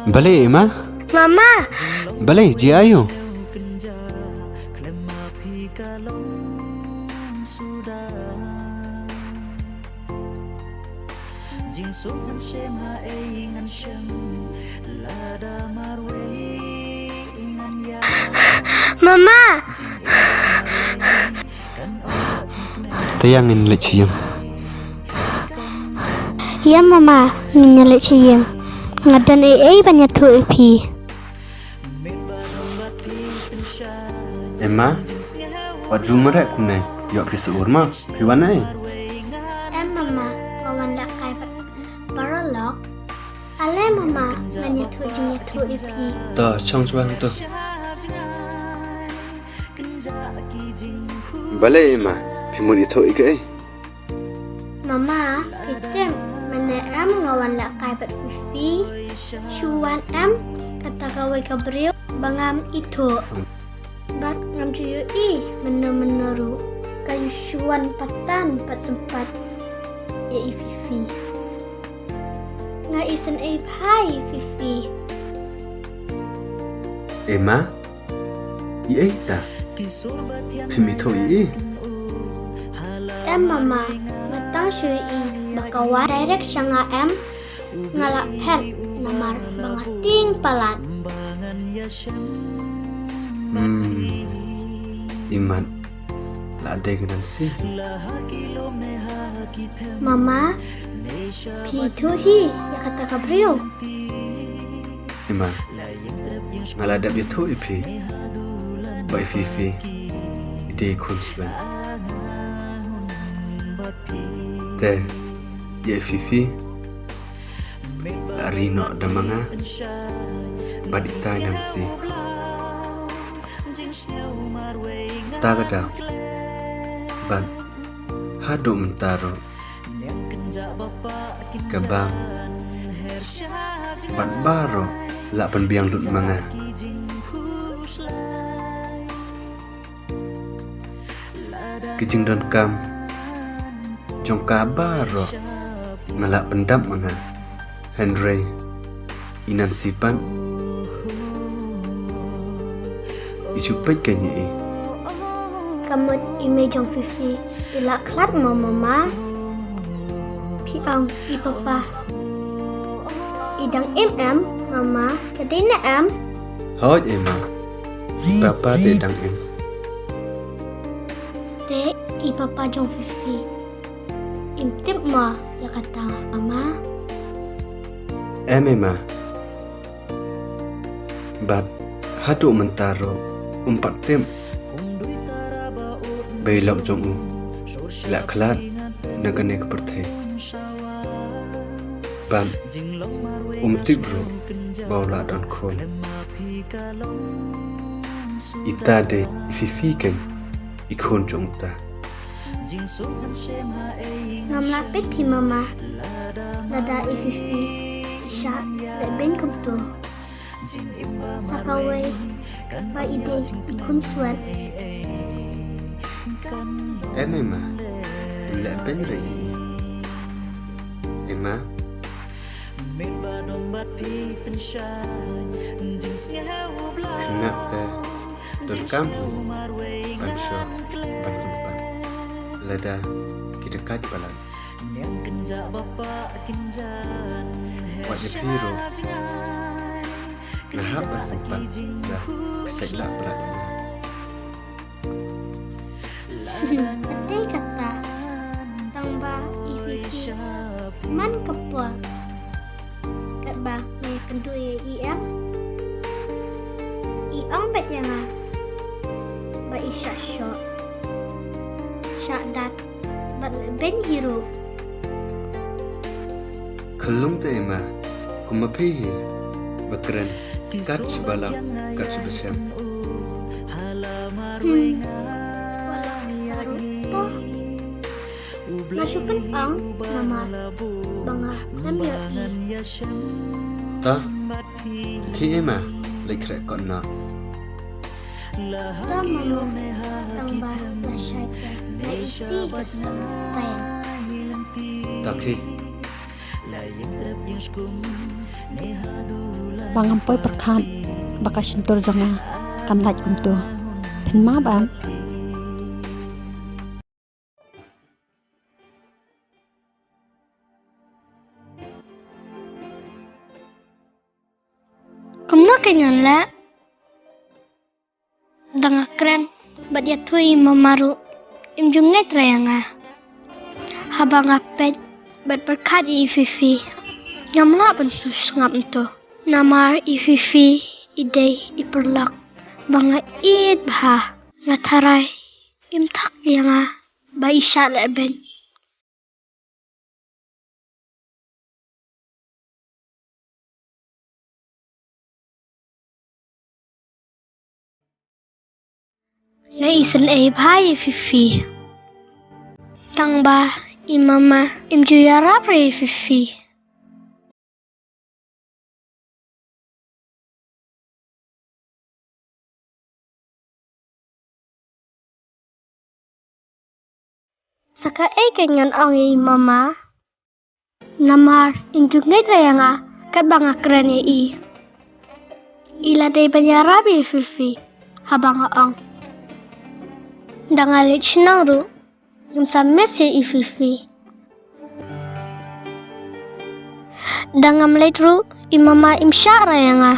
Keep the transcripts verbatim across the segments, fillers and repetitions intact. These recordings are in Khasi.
Balei, Emma? Mama. Balei, jia aiu? Mama. Te ïa ngin leit sha ïing. Ïa mama, ngin ïa leit sha ïing. Nga don ei ei ban ïathuh ïa phi. Emma, wat ju mareh kumne, ïoh phi sha ur ma, phi wan ei? Em mama, nga wan lehkai bad paralok. Ale mama, ngan ïathuh jingïathuh ïa phi. To, shong shuwa hangto. Balei Emma, phi mut ïathuh ïa kaei? Mama, phi tip, mynne em nga wan lehkai bad Fifi, shu wan em, kata kawei ka briew ba ngam ithuh. Bad ngam ju ïohi mynno mynno ruh, ka shu wan pateng bad sympat ïa i Fifi. Nga isynei bha ïa i Fifi. Emma, ïa ita? Phim ithuh ïa i? Em mama, nga tang shu ïohi ba ka wan direct sha nga em, nga la phet namar ba nga tieng palat. Hmm. Imat, la dei ka Nancy. Mama, phi ithuh hi ïa kata ka briew? Emma, nga la dep ïathuh ïa phi ba i Fifi i dei i khun Sven. Te ïa i Fifi la ri noh da ma nga bad ita i Nancy. Ta ka daw bad haduh mynta ruh ka bam bad baroh la pynbiang lut ma nga. Ki jingdonkam jong ka baroh nga la pyndap ma nga. Hynrei i Nancy pat i shu peit kein ïa i. Ka mut i mei jong Fifi i la khlad mo mama. Phi ong i papa i dang im em mama, ka dei ne em? Hooid Emma, i papa te i dang im. Te i papa jong Fifi im tip mo ïa kata mama? Em Emma. Bad haduh mynta ruh um pat tip ba i lok jong u i la khlad na kane ka pyrthei. Bad um tip ruh ba u la don khun. Ita dei i Fifi kein i khun jong uta. Ngam lah peit hi mama, lada i Fifi i shah lehbeiñ kumto. Sa kawei ba i dei i khun Swet. Em Emma, im lehbeiñ re ïa i. Emma, khynnah te donkam hi ban shoh ban sympat lada ki dakaid palat. Wat ïa phi ruh nga hap ban sympat lada phi sait lah palat ïa nga. Katei kata tang ba i Fifi man ka por katba nga ïakynduh ïa i em, i ong beit ïa nga ba i shah shoh shah dat bad lehbeiñ hi ruh. Khyllung te Emma, kum ma phi hi ba kren kat shaba lap kat shaba shem. Hmm. Wat la ka ruh to. Nga shu pynong namar ba nga khlem ïohi. Ta, khie Emma, leit khreh kot noh. Ta mama, tang ba la shai te nga isih ka song saian. Ta khie. Ba ngam poi pyrkhat ba ka shyntur jong nga kan lait kumto. Phin map em? Kumno kein ngan leh? Da nga kren bad ïathuh ïa i mama ruh, im ju ngeit re ïa nga. Haba nga peit bad pyrkhat ïa i Fifi, ngam lah ban sngewsngap kumto. Namar i Fifi i dei i paralok ba nga ïeit bha. Nga tharai im thok ïa nga ba i shah lehbeiñ. Nga isynei bha ïa i Fifi. Tang ba i mama im ju ïarap re ïa i Fifi. Sa kaei kein ngan ong ïa i mama? Namar im ju ngeit re ïa nga katba nga kren ïa i. I la dei ban ïarap ïa i Fifi haba nga ong. Da nga leit shnong ruh ngam sa miss ïa i Fifi. Da ngam leit ruh i mama im shah re ïa nga.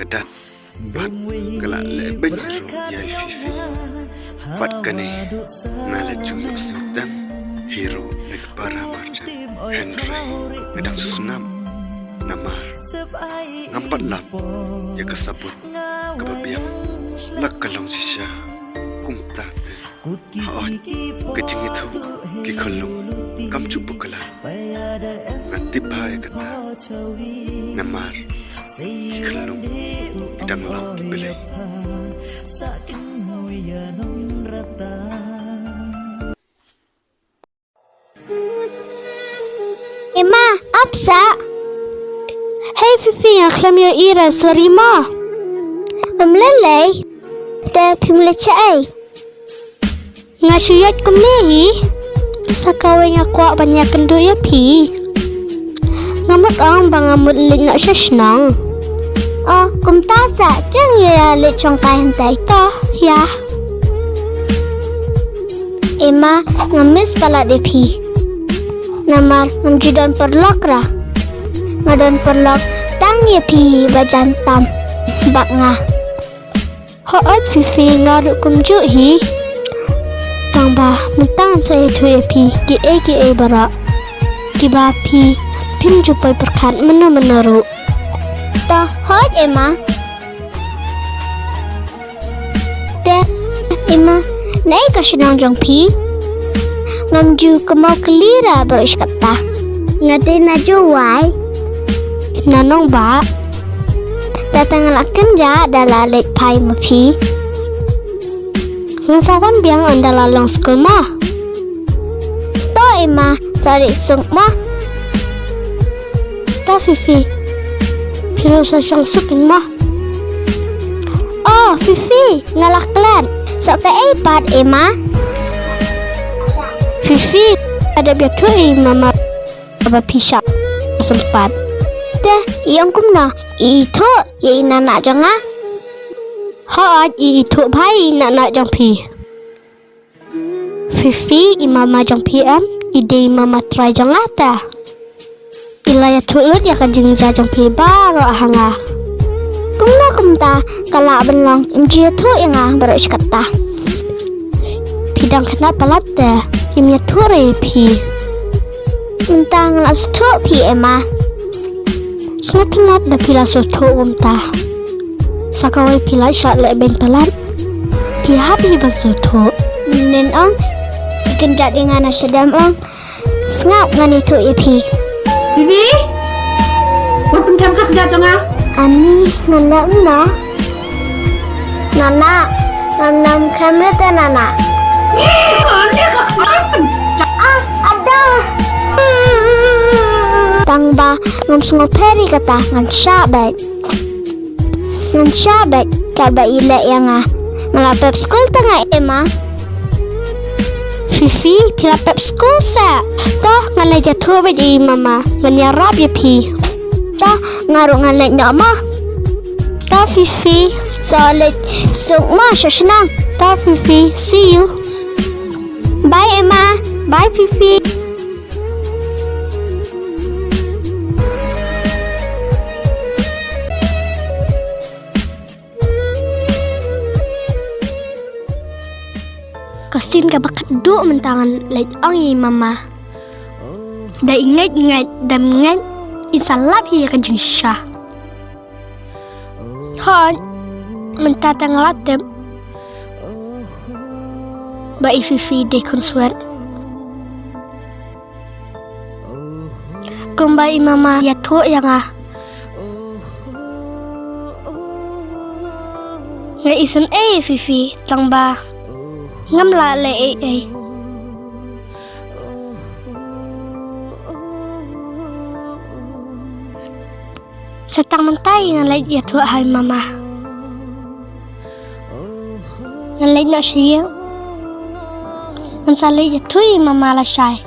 Ka dang bad ka la lehbeiñ ruh ïa i Fifi. Bad kane nga la ju ïohsngew tam hi ruh na ka para marjan. Hynrei nga dang sngap namar ngam pat lap ïa ka sabut kaba biang. La ka long shisha kumta te. Hooid, ka jingïathuh ki khyllung kam ju bakla. Nga tip bha ïa kata. Namar ki khyllung ki dang long ki blei. Ema, ap sa. Hei Fifi, nga khlem ïohi re, sorry mo. Ym lei lei. Te phim leit shaei? Nga shu ïaid kumne hi. Sa kawei nga kwah ban ïakynduh ïa phi. Nga mut ong ba nga mut leit noh sha shnong. Oh, kumta sa, jong ïa leit shong kai hyntai to, ïa. Ema, nga miss palat ïa phi. Namar ngam ju don paralok ra. Nga don paralok tang ïa phi ba jan tam bad nga. Hooid Fifi, nga ruh kumjuh hi. Tang ba mynta ngan sa ïathuh ïa phi kiei kiei baroh kiba phi phim ju poi pyrkhat mynno mynno ruh. To hooid Ema. Te Ema, naei ka shnong jong phi? Ngam ju kynmaw kylli ra baroh shi katta. Nga dei na Jowai. Na Nongbah. Te tang nga la kynjah da la leit phai ma phi. Ngan sa wan biang ynda la long skul ma. To Ema, sa leit suk ma. To Fifi, phi ruh sa shong suk in ma. Oh Fifi, nga la klet. Sa kaei pat Ema? Fifi, ada biatu i mama ba phi shah sympat. Te i ong kumno, i ithuh ïa i nanak jong nga? Hooid, i ithuh bha ïa i nanak jong phi. Fifi, i mama jong phi em, i dei i mama trai jong nga te. I la ïathuh lut ïa ka jingjia jong phi baroh ha nga. Kumno kumta ka lah ban long im ju ïathuh ïa nga baroh shi katta? Phi dang khynnah palat te, im ïathuh re ïa phi. Mynta nga la sngewthuh phi Ema. Sngewtynnat da phi la sngewthuh kumta. Sa kawei phi la shah lehbeiñ palat. Phi hap hi ban sngewthuh. Nen ong, kynjat ïa nga na shadem ong. Sngap ngan ïathuh ïa phi. Bibi? Wat pyntham kha kjat jong nga. Ani, ngan leh kumno? Nana, ngam nam khem re te nana. Ah, ada. Tang ba ngam sngewpher ïa kata, ngan shah beit. Ngan shah beit katba i leh ïa nga. Nga la pep skul tang ei ma. Fifi, phi la pep skul se? To, ngan leit ïathuh beit ïa i mama, ngan ïarap ïa phi. To, nga ruh ngan leit noh ma. To Fifi, sa leit suk ma sha shnong. To Fifi, see you. Bye Emma, bye Fifi. Ka sien kaba khatduh mynta ngan leit ong ïa i mama. Da i ngeit ngeit, da ngeit, i sa lap hi ïa ka jingshisha. Hooid, mynta te nga la tip ba i Fifi dei khun swet. Kumba i mama ïathuh ïa nga. Nga isynei ïa Fifi tang ba ngam lah leh ei ei. Sa tang mynta ngan leit ïathuh ha i mama. Ngan leit noh sha ïing. Ngan sa leit ïathuh ïa i mama lashai.